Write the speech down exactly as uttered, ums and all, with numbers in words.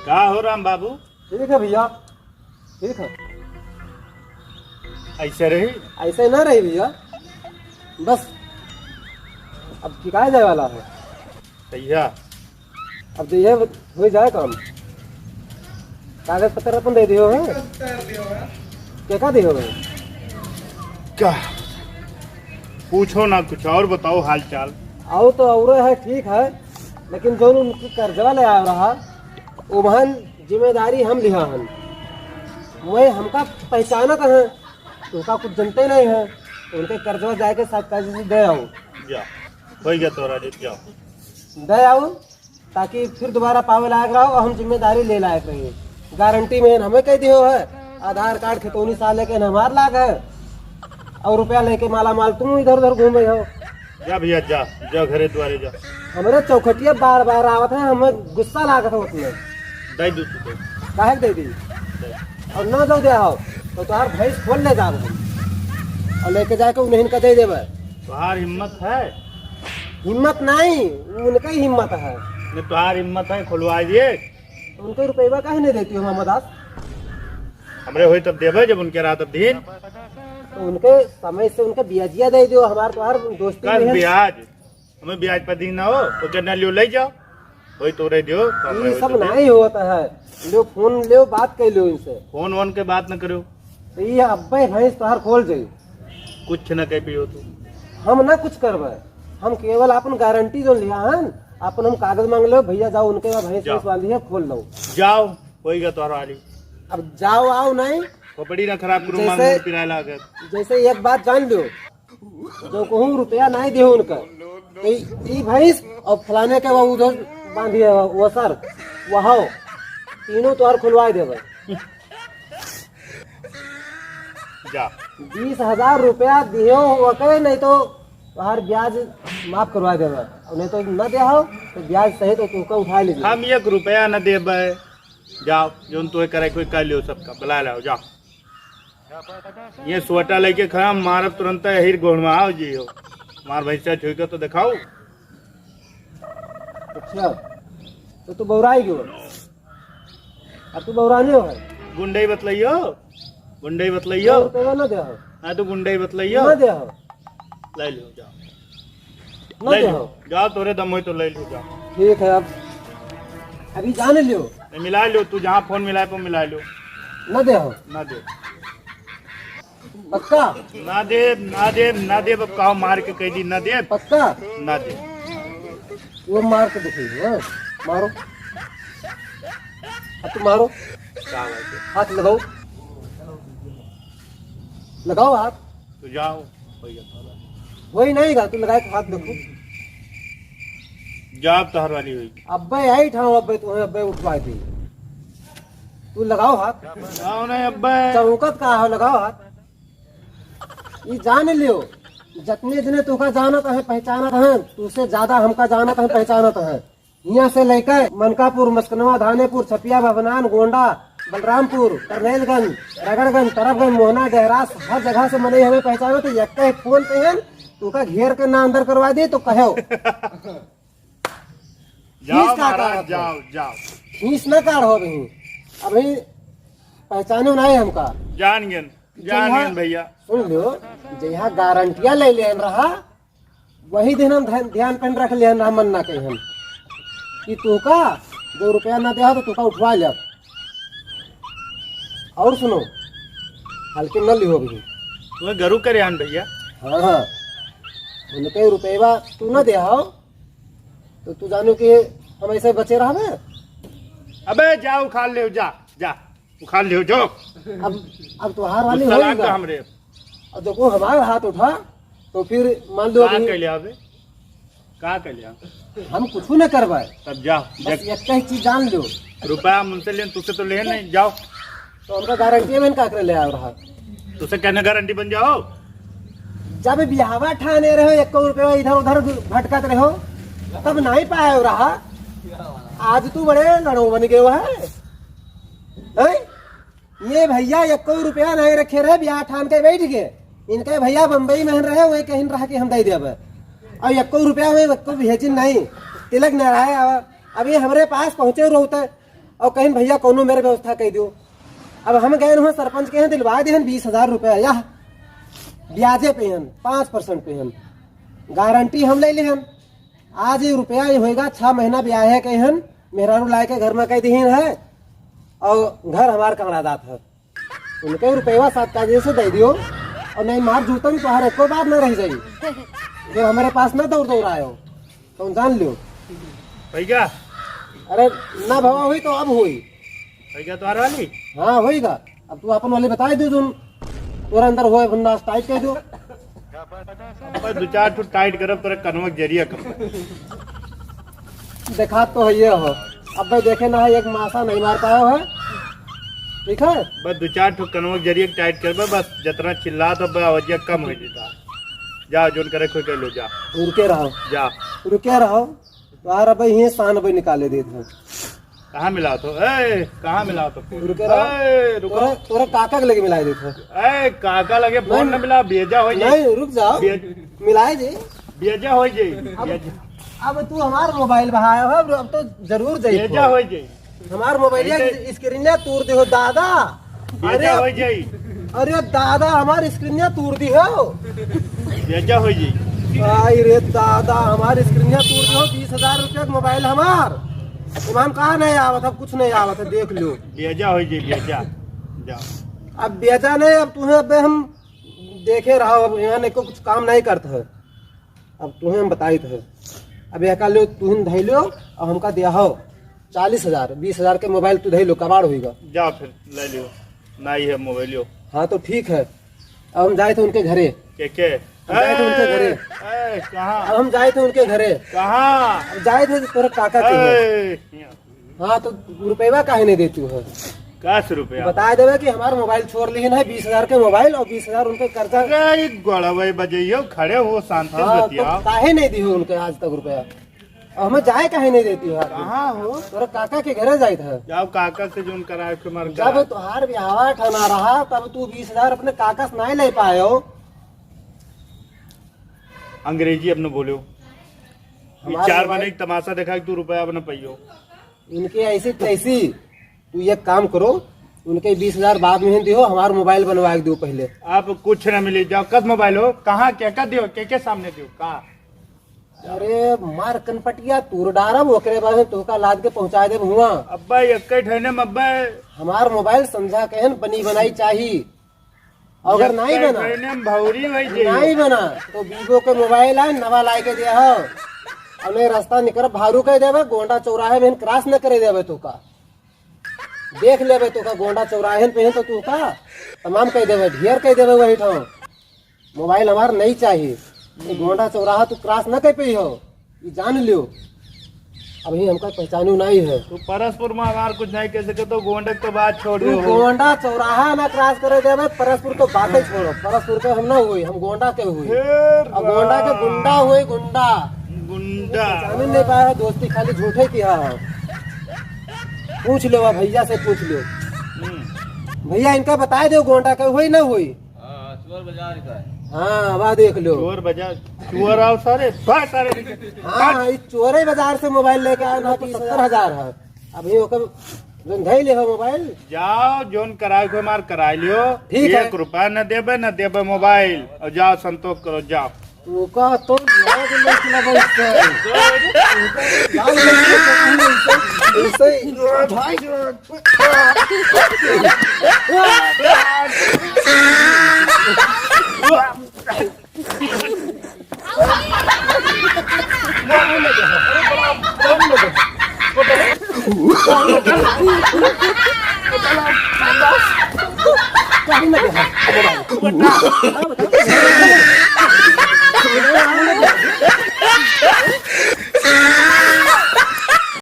का हो राम बाबू? ठीक है भैया, ठीक है। ऐसे रही? ऐसे ना रही भैया, बस अब ठिकाए जाए वाला है। भैया, अब जइहे होइ जाए काम, कागज पत्तर अपन दे दियो है। के का दियो है? का? पूछो ना कुछ और बताओ हाल चाल। आओ तो और है, ठीक है, लेकिन जौन उनके कर्जवा ले आया रहा, ओमहन जिम्मेदारी हम लिहा हन। वही हमका पहचानत है, तो का कुछ जनते नहीं है, तो उनके कर्जवा जाके साथ कायदे से दे आओ। जा, होइ गया तोरा, जाओ। दे आओ, ताकि फिर दोबारा पावे लायक रहो और हम जिम्मेदारी ले लायक रही। गारंटी में हमें कह दियो है, आधार कार्ड खतौनी साले के हमार लाग है और रुपया लेके माला माल तुम इधर उधर घूमे हो। जा भैया, जा, जा घरे द्वारे जा। हमरे चौखटिया बार बार आवत है, हमें गुस्सा लागत है उसमें। दे दू तू तो। काहे के दे दी? दे। और ना दो दे आओ, तो तोहार भैंस खोल ले जाब हम। और लेके जाके उन्हें इनका दे देबे। तोहार हिम्मत है? हिम्मत नहीं, उनका ही हिम्मत है। नहीं, तोहार हिम्मत है, खुलवा दिए। तो उनके रुपया काहे नहीं देती हो, मामा दास? हमरे होई तब देबे, जब उनके रहा तब दीन। तो उनके समय से उनके ब्याजिया दे दियो, हमार तोहार दोस्ती कस में है। ब्याज? हमें ब्याज पर दीन ना हो, तो जब ना लियो, ले जाओ, वही तो रह दियो, तो हमरे ये होई सब तब दीन। नहीं होता है। लो फोन लो, बात कर लो इनसे। फोन वोन के बात न करो। तो ये अब्बे भैंस तोहार खोल जाई। कुछ न कह पियो तू। हम ना कुछ करबे, हम केवल अपन गारंटी जो लिया है, अपन हम कागज मांग लो, भैया जाओ उनके यहाँ भैंस जाओ। भैंस बांधी है, खोल लो। जाओ, होई गया तोहरा वाली। अब जाओ आओ नहीं। खोपड़ी ना खराब करो, जैसे मांग मुंह पिराए लागे। जैसे एक बात जान लो, जो कहूँ रुपया नहीं दियो उनका, तो ई, ई भैंस और फलाने के वो उधर बांधी है, वो सर, वहाओ, तीनों तोहर खुलवाए देबे। जा। बीस हजार रुपया दियो ओके, नहीं तो तोहार ब्याज माफ करवा देबे, और नहीं तो न दे हो तो ब्याज सहित तो तुमका उठा लीजिए। हम एक रुपया न देबे। जाओ, जोन तोहे करे कोई कर लियो, सबका बुला लाओ, जाओ। ये सोटा लेके खड़ा, मारब तुरंत यही गोड़ में आओ जी हो। हमार भैंसा छुई के तो दिखाओ। अच्छा, तो तू बौराई गयो? अब तू बौराने हो है? गुंडई बतलइयो, गुंडई बतलइयो। सौ रुपया ना दे हो। हाँ, तो गुंडई बतलइयो। ना दे हो। ले लो, जाओ। ना ले दे लो। हो। जाओ, तोरे दम होई तो ले लो, जाओ। ठीक है, अब अभी जाने लियो। नहीं, मिला लो, तू जहाँ फोन मिलाए पे मिला लो। ना दे हो। ना दे। पक्का? ना देब, ना देब, ना देब, अब काहो मार के कह दी, ना देब। पक्का? ना देब। वो मार के दिखाइए, हाँ? मारो। अब तू मारो। का बात है? हाथ लगाओ। लगाओ हाथ। तो जाओ, भैया, थोड़ा। वही नहीं गा, तू लगाए के हाथ देखो। जाब तोहर वाली होई। अब्बे आई ठाव, अब्बे तू, अब्बे उठवा दे। तू लगाओ हाथ। आओ ना अब्बे। चौकत का हो, लगाओ हाथ। ई जान लियो, जतने जने तोका जानत है, पहचानत है, तुसे ज्यादा हमका जानत है, पहचानत है। हियाँ से लेके मनकापुर, मस्कनवा, धानेपुर, छपिया, भवनान, गोंडा, बलरामपुर, करनेलगंज, रगड़गंज, तरफगंज, मोहना, डेहरास, हर जगह से मनई हमें पहचानत है। एक फोन पे है, तोका घेर के ना अंदर करवा दे तो कहो। जाओ खींच का महाराज, काढ़त हो? जाओ, जाओ। खींच ना काढ़ो अभी। अभी पहचानो नहीं हमका। जान गेन, जान जइहा, गेन भैया। सुन लो, जइहा गारंटिया ले लेन रहा, वही दिन हम ध्यान, ध्यान पे रख लेन रहा, मन ना कही हम कि तोका दो रुपया ना दे तो तोका उठवा ले। और सुनो, हल्के न लिहो अभी। तुम्हें गरु करे आन भैया। हाँ, हाँ। उनके रुपया तू ना दे हो, तो तू जानो कि हम ऐसे बचे रहबे? अबे जा उखाड़ ले, जा, जा, उखाड़ ले, जो। अब, अब तोहार वाली गुस्सा होई लाग बा। हमरे। अब देखो, हमार हाथ उठा, तो फिर मान लो का अभी कैले अबे? का कैले? हम कुछ न करबे। तब जा, बस देख। एक ही चीज जान लो। रुपया हमसे लेन, तुझसे तो लेन नहीं, जाओ। तो हमका गारंटी में का करे ले आव रहा? तुझसे कहने गारंटी बन जाओ। जब बियाहवा ठाने रहो, एको रुपया इधर उधर भटकत रहो, तब नहीं पाए रहा। आज तू बड़े लड़ो बन गयो है, हैं? ये भैया एको रुपया नहीं रखे रहे, बियाह ठान के बैठ गए। इनके भैया बम्बई में रहे, वही कहीं रह के हम दे देबे। और एको रुपया में एको भेजिन नहीं, तिलक न रहे। अब, अब ये हमरे पास पहुँचे रहते, और कहिन, "भइया, कौनो मेरे व्यवस्था कइ दियो।" अब हम गएन हुआ सरपंच के यहाँ, दिलवा देहन बीस हजार रुपया, या ब्याजे पे हन, पाँच percent पे हन, गारंटी हम ले लेहन। आज ये रुपया ये होएगा, छह महीना ब्याहे के हन, मेहरारू लाए के घर में कह दीहिन है, और घर हमार कांड़ा जात है। उनके रुपया सात काजे से दे दियो, और नहीं मार जूता भी तोहार एको बार न रह जाई। जो हमारे पास न दौड़ दौड़ आयो, तो जान लियो। भैया। अरे ना भवा हुई तो अब हुई। भैया तोहार वाली? हाँ, होई गा। अब तू अपन वाली बताई दे, जोन तोरा अंदर होए, भुन्ना टाइट कह दो। अब दो चार ठो टाइट करब, तोरे कनवा के जरिया कब। देखा तो है ये हो। अब भाई देखे ना है, एक मासा नहीं मार पाया है। ठीक है? बस दो चार ठो कनवा के जरिया टाइट करबे, बस जितना चिल्ला तो बे आवाजिया कम हो जाता। जा, जोन करे कोई कर लो, जा। रुके रहो। जा। रुके रहो। यार, अब ये शान भाई निकाले देत हो। कहाँ मिलात हो? ए, कहाँ मिलात हो फोन? रुके रहो। ए, रुको। तोरे, तोरे काका के लगे मिलाए देत हो। ए, काका लगे फोन नहीं। न मिला, बेजा हो जाई। नहीं, रुक जाओ। बेज- मिलाए जी। बेजा हो जाई। अब, बेजा। अब तू हमार मोबाइल बहाया हो, अब, अब तो जरूर जाई बेजा फोन। हो जाई। हमार मोबाइल ऐसे स्क्रीन तोड़ दे हो दादा। बेजा अरे, हो जाई। अरे दादा, हमार स्क्रीनिया तूर दी हो। बेजा हो जाई। आई रे दादा, हमार स्क्रीनिया तूर दी हो, बीस हजार रुपया के मोबाइल हमार। सामान कहाँ नहीं आवत है, कुछ नहीं आवत है, देख लो। बेजा हो जाई, बेजा। जा। अब बेजा नहीं, अब तुम्हें, अब हम देखे रहो, अब यहाँ नहीं को कुछ काम नहीं करता है। अब तुहें हम बताइत है। अब एका लो, तुहिन धइ लो, अब हमका दिया हो चालीस हजार, बीस हजार के मोबाइल तू धइ लो, कबाड़ होइगा। जा फिर ले लियो, नाई है मोबाइलियो। हाँ तो ठीक है, अब हम जाइत है उनके घरे। के के? हम जाइत है उनके घरे। ए, ए, कहाँ? अब हम जाइत है उनके घरे। कहाँ? अब जाइत है तोरे काका के घरे। ए, हाँ, तो रुपया काहे नहीं देती हो? का से रुपया? बता देवे कि हमार मोबाइल छोड़ लिहिन है, बीस हजार के मोबाइल और बीस हजार उनके कर्जा। अरे, ई गोड़वे बजइयो, खड़े हो, शांति से हाँ, तो बतियाओ। काहे नहीं दी हो उनके आज तक रुपया? और हमें जाए काहे नहीं देती हो? कहाँ हो? तोरा काका के घरे जाइत है। जाओ, काका से जोन कराए के मार जब करा। तोहार ब्याहवा ठना रहा, तब तू बीस हजार अपने काका से नहीं ले पाए हो। अंग्रेजी अपने बोलो। ई हमार चार मोबाइल महीने की तमाशा देखा कि तू रुपया अपने पाइयो। इनके ऐसी तैसी, तू एक काम करो, उनके बीस हजार बाद में ही दियो, हमार मोबाइल बनवा के दियो पहले। अब कुछ ना मिली, जाओ, कस मोबाइल हो, कहाँ, के का दियो, के के सामने दियो, का? अरे मार कनपटिया तूर डारब, ओकरे बाद में तोहका लाद के पहुँचा देब हुआ। अब्बा, एक ठहने में अब्बा। हमार मोबाइल समझा कहन बनी बनाई चाही। अगर नाई बना, नाई बना, तो Vivo के मोबाइल है, नवा लाए के दे हो। अने रास्ता निकर भारू कह देवे, गोंडा चौराहे में क्रॉस न करे देवे तोका। देख लेवे तोका, गोंडा चौराहे पे है तो तोका तमाम कह देवे, ढेर कह देवे वही ठाव। मोबाइल हमार नहीं चाहिए। तो गोंडा चौराहा तू क्रॉस न कर पई हो। ई जान लियो, अभी हमका पहचानू नहीं है। तू परसपुर में हमार कुछ नहीं कह सके तो गोंडा के तो बात छोड़ तू दो। गोंडा चौराहा ना क्रॉस करे देवे, परसपुर तो बातें छोड़ो, परसपुर के हम ना हुई, हम गोंडा के हुई। फिर अब गोंडा के गुंडा हुई, गुंडा। गुंडा। पहचानू नहीं पाया है, दोस्ती खाली झूठे किया है। पूछ लो भैया से, पूछ लो। हम्म। भैया इनका बताए दो गोंडा के हुई ना हुई। हाँ, चोर बाजार का है। हाँ, वाह, देख लो। चोर बाजार, चोर आओ सारे, भाग सारे नीचे। हाँ, भाग। इस चोरे बाजार से मोबाइल लेके आए ना, तो सत्तर हजार है। अभी ओकर जोन धई ले हो मोबाइल। जाओ, जोन कराए को मार कराए लियो। ठीक है। एक रुपया न देबे, न देबे मोबाइल। और जाओ, संतोष करो, जाओ। तू का तो लाग लग लग से। लाग लग से, ऐसे ही। भाई,